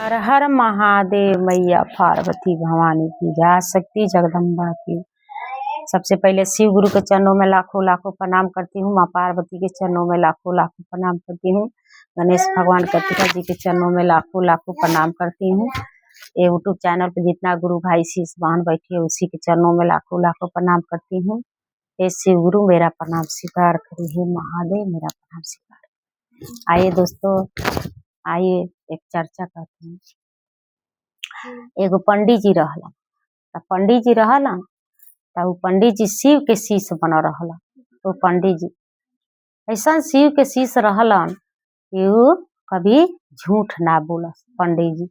हर हर महादेव मैया पार्वती भवानी की जय, शक्ति जगदम्बा की। सबसे पहले शिव गुरु के चरणों में लाखों लाखों प्रणाम करती हूँ। माँ पार्वती के चरणों में लाखों लाखों प्रणाम करती हूँ। गणेश भगवान कार्तिका जी के चरणों में लाखों लाखों प्रणाम करती हूँ। यूट्यूब चैनल पर जितना गुरु भाई शीश बहन बैठे हैं, उसी के चरणों में लाखों लाखों प्रणाम करती हूँ। हे शिव गुरु मेरा प्रणाम स्वीकार करिए, हे महादेव मेरा प्रणाम स्वीकार। आइए दोस्तों, आइए एक चर्चा करते हैं। एगो पंडित जी रहलन। त पंडित जी रहलन त उ पंडित जी शिव के शिष्य बनल रहलन। उ पंडित जी ऐसन शिव के शिष्य रहलन कि उ कभी झूठ ना बोलस। पंडित जी,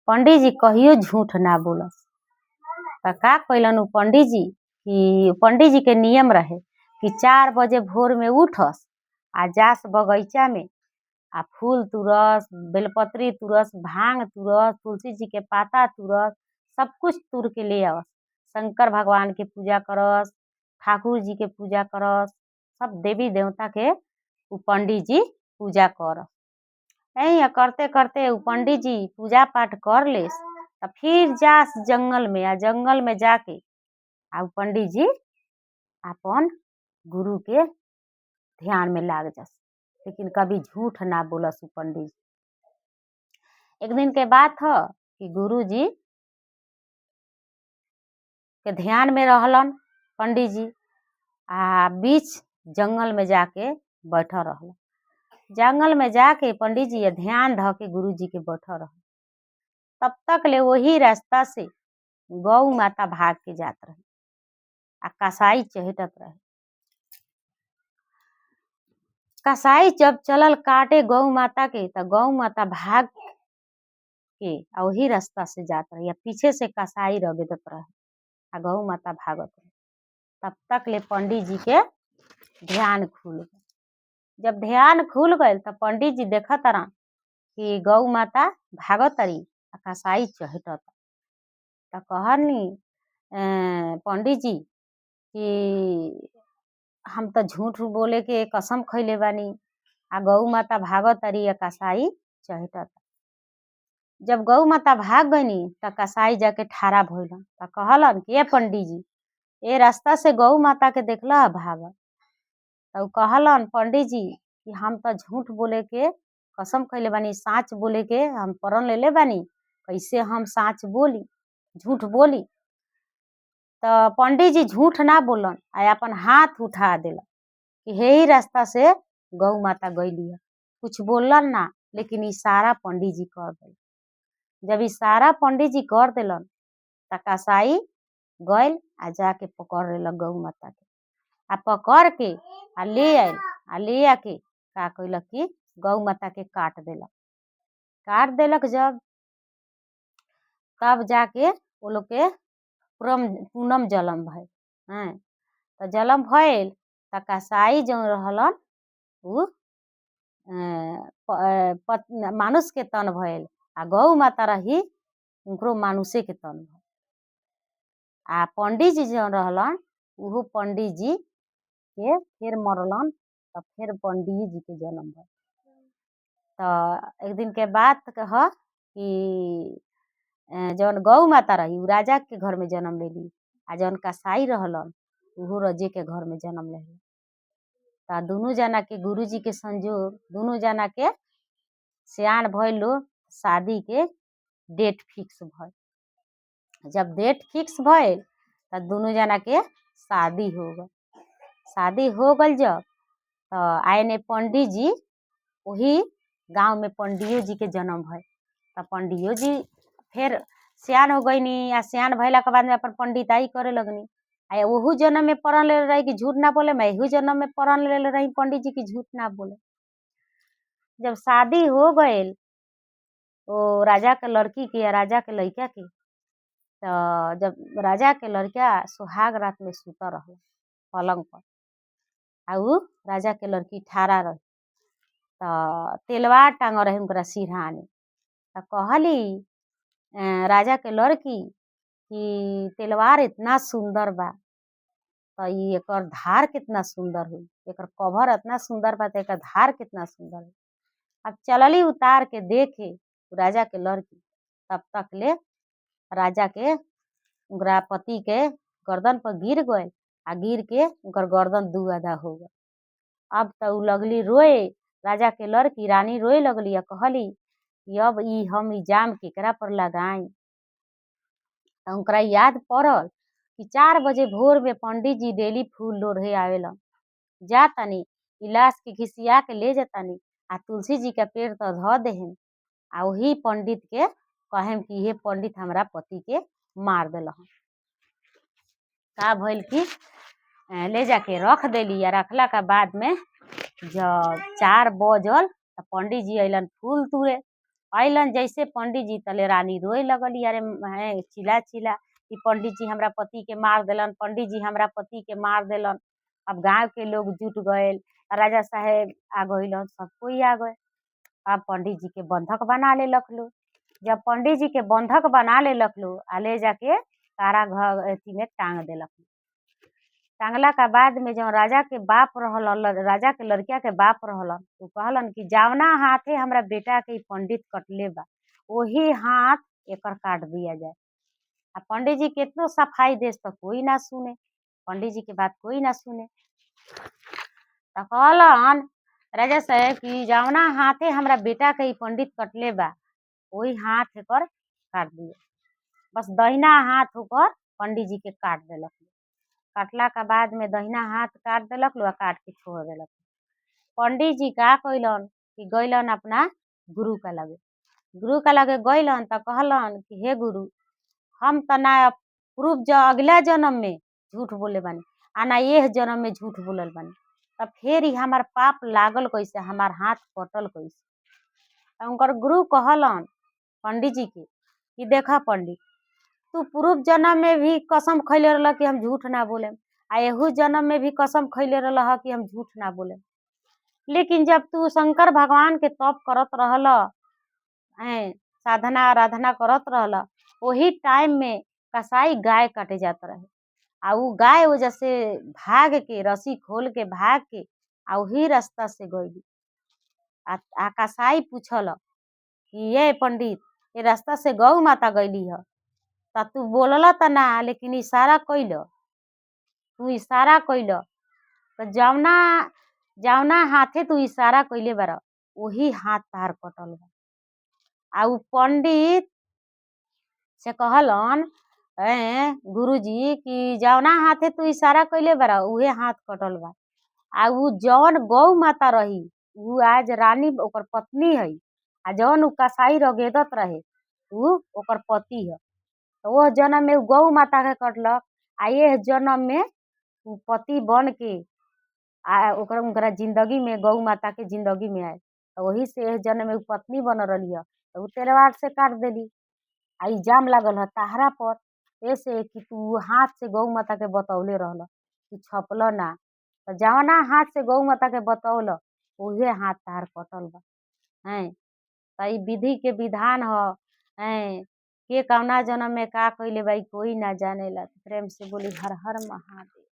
पंडित जी कहियो झूठ ना बोलस। त का कैलन उ पंडित जी कि पंडित जी के नियम रहे कि 4 बजे भोर में उठस आ जास बगीचा में आ फूल तुरस, बेलपत्री तुरस, भांग तुरस, तुलसी जी के पाता तुरस, सब कुछ तुर के ले आवस। शंकर भगवान के पूजा करस, ठाकुर जी के पूजा करस, सब देवी देवता के उ पंडित जी पूजा करस। यही करते करते उ पंडित जी पूजा पाठ कर लेस त फिर जास जंगल में आ जंगल में जाके आ उ पंडित जी अपन गुरु के ध्यान में लाग जास, लेकिन कभी झूठ ना बोलस उ पंडित जी। एक दिन के बात ह कि गुरु जी के ध्यान में रहलन पंडित जी आ बीच जंगल में जाके बैठल रहलन। जंगल में जाके पंडित जी ध्यान ध के गुरु जी के बैठल रहलन। तब तक ले वही रास्ता से गौ माता भाग के जात रहे आ कसाई चहेटत रहे। कसाई जब चलल काटे गौ माता के त गौ माता भाग के आ वही रास्ता से जात रही आ पीछे से कसाई रगड़त रहे आ गौ माता भागत रहे। तब तक ले पंडित जी के ध्यान खुल गइल। जब ध्यान खुल गइल त पंडित जी देखत तारन कि गौ माता भागत तारी आ कसाई चहेटत। त कहनी पंडित जी कि हम त झूठ बोले के कसम खैले बानी आ गौ माता भागत तारी आ कसाई चहेटत। जब गौ माता भाग गईनी त कसाई जाके ठाड़ा भइलन त कहलन कि ए पंडित जी, ए रास्ता से गौ माता के देखला भागल? त उ कहलन पंडित जी कि हम त झूठ बोले के कसम खैले बानी, साँच बोले के हम प्रण लेले बानी, कैसे हम साँच बोली, झूठ बोली? त पंडित जी झूठ ना बोलन आ अपन हाथ उठा देलन कि हेही रास्ता से गौ माता गईली है। कुछ बोलन ना, लेकिन इशारा पंडित जी कर देलन। जब इशारा पंडित जी कर देलन त कसाई गइल आ जाके पकड़ लेलक गौ माता के आ पकड़ के आ ले आइल आ ले आके का कैलक कि गौ माता के काट देलक। काट देलक जब तब जाके वो लोग के पूनम जलम भइल। हैं त जलम भइल त कसाई जौन रहलन उ मानुष के तन भइल आ गौ माता रही उनकरो मानुषे के तन भइल। आ पंडित जी जौन रहलन उहो पंडित जी के फिर मरलन त फिर पंडित जी के जन्म भइल। त एक दिन के बात ह कि जौन गौ माता रही उ राजा के घर में जन्म लेली आ जौन कसाई रहलन उहो रजे के घर में जन्म लेली। त दुनू जना के गुरु जी के संजोग, दुनू जना के सियान भइल लोग, शादी के डेट फिक्स भइल। जब डेट फिक्स भइल त दुनू जना के शादी हो गइल। शादी हो गइल जब त आइने पंडित जी वही गांव में पंडियो जी के जन्म भइल। त पंडियो जी फिर सियान हो गईनी आ सियान भइला के बाद में अपन पंडिताई करे लगनी। आ ओहू जन्म में प्रण लेले रही कि झूठ ना बोले, मैं एहू जन्म में प्रण लेले रही पंडित जी कि झूठ ना बोले। जब शादी हो गइल ओ राजा के लड़की के या राजा के लड़का के, त जब राजा के लड़का सुहाग रात में सुतल रहल पलंग पर आ उ राजा के लड़की ठाड़ा रही त तेलवार टांगल रहे उनकरा सिरहाने। त कहली राजा के लड़की कि तेलवार इतना सुंदर बा त ई एकर धार कितना सुंदर होई, एकर कवर इतना सुंदर बा त एकर धार कितना सुंदर होई। अब चलली उतार के देखे, राजा के लड़की। तब तक ले राजा के उनकरा पति के गर्दन पर गिर गए आ गिर के उनकर गर्दन दू आधा हो गए। अब त उ लगली रोए, राजा के लड़की रानी रोए लगली आ कहली कि अब ई हम इल्जाम केकरा पर लगाई। त उनकरा याद पड़ल कि 4 बजे भोर में पंडित जी डेली फूल लोढ़े आवेलन, जा तानी ई लाश के घिसिया के ले जातानी आ तुलसी जी के पेड़ तर धऽ देहेम आ वही पंडित के कहेम कि इहे पंडित हमरा पति के मार देलहन। का भइल कि ले जाके रख देली आ रखला के बाद में जब 4 बजल त पंडित जी अइलन फूल तुरे। अइलन जैसे पंडित जी तले रानी रोए लगली, अरे हैं चिल्ला चिल्ला कि पंडित जी हमरा पति के मार देलन, पंडित जी हमरा पति के मार देलन। अब गांव के लोग जुट गए, राजा साहेब आ गइलन, सब कोई आ गए। अब पंडित जी के बंधक बना लेलक लोग। जब पंडित जी के बंधक बना लेलक लोग आ ले जाके काराघर अथी में टांग देलक। टांगला के बाद में जब राजा के बाप रहलन, राजा के लड़किया के बाप रहलन, उ कहलन कि जावना हाथे हमरा बेटा के ई पंडित कटले बा ओही हाथ एकर काट दिया जाए। आ पंडित जी केतनो सफाई देस त कोई ना सुने, पंडित जी के बात कोई ना सुने। त कहलन राजा साहेब कि जावना हाथे हमरा बेटा के ई पंडित कटले बा ओही हाथ एकर काट दिया। बस दहिना हाथ ओकर पंडित जी के काट देलक। काटला के बाद में दहिना हाथ काट देलक लोग आ काट के छोड़ देलक। पंडित जी का कइलन कि गइलन अपना गुरु का लगे। गुरु का लगे गइलन त कहलन कि हे गुरु, हम त ना पूर्व ज अगला जन्म में झूठ बोले बानी आ ना एह जन्म में झूठ बोलल बानी, त फेर ई हमार पाप लागल कैसे, हमार हाथ कटल कैसे। त उनकर गुरु कहलन पंडित जी के कि देखा पंडित, तू पूर्व जन्म में भी कसम खैले रहल कि हम झूठ ना बोलेम आ एहू जन्म में भी कसम खैले रहल ह कि हम झूठ ना बोलेम, लेकिन जब तू शंकर भगवान के तप करत रहल, हैं साधना आराधना करत रहल, ओही टाइम में कसाई गाय काटे जात रहे आ उ गाय वजह से भाग के रस्सी खोल के भाग के आ ओही रास्ता से गइली। आ कसाई पूछल कि ये पंडित, ये रास्ता से गौ माता गइली ह त तू बोलल त ना, लेकिन इशारा कइल, तू इशारा कइल त जवना जवना हाथे तू इशारा कइले बार ओही हाथ तार कटल बा। आ उ पंडित से कहलन ए गुरुजी कि जवना हाथे तू इशारा कइले बार उहे हाथ कटल बा। आ उ जवन गौ माता रही उ आज रानी ओकर पत्नी है आ जवन उ कसाई रगेदत रहे उ ओकर पति ह। त ओह जन्म में उ गौ माता के कटलक आ एह जन्म में उ पति बन के आ ओकर उनकरा जिंदगी में गौ माता के जिंदगी में आए, त वही से एह जन्म में उ पत्नी बनल रहली ह त उ तलवार से काट देली। आ इल्जाम लागल ह तहरा पर ऐसे कि तू हाथ से गौ माता के बतौले रहल, तू छपल ना, त जवना हाथ से गौ माता के बतौल उहे हाथ तहार कटल बा। हैं त ई विधि के विधान ह। हैं के कवना जन्म में का कइले बा ई कोई ना जानेला। प्रेम से बोली हर हर महादेव।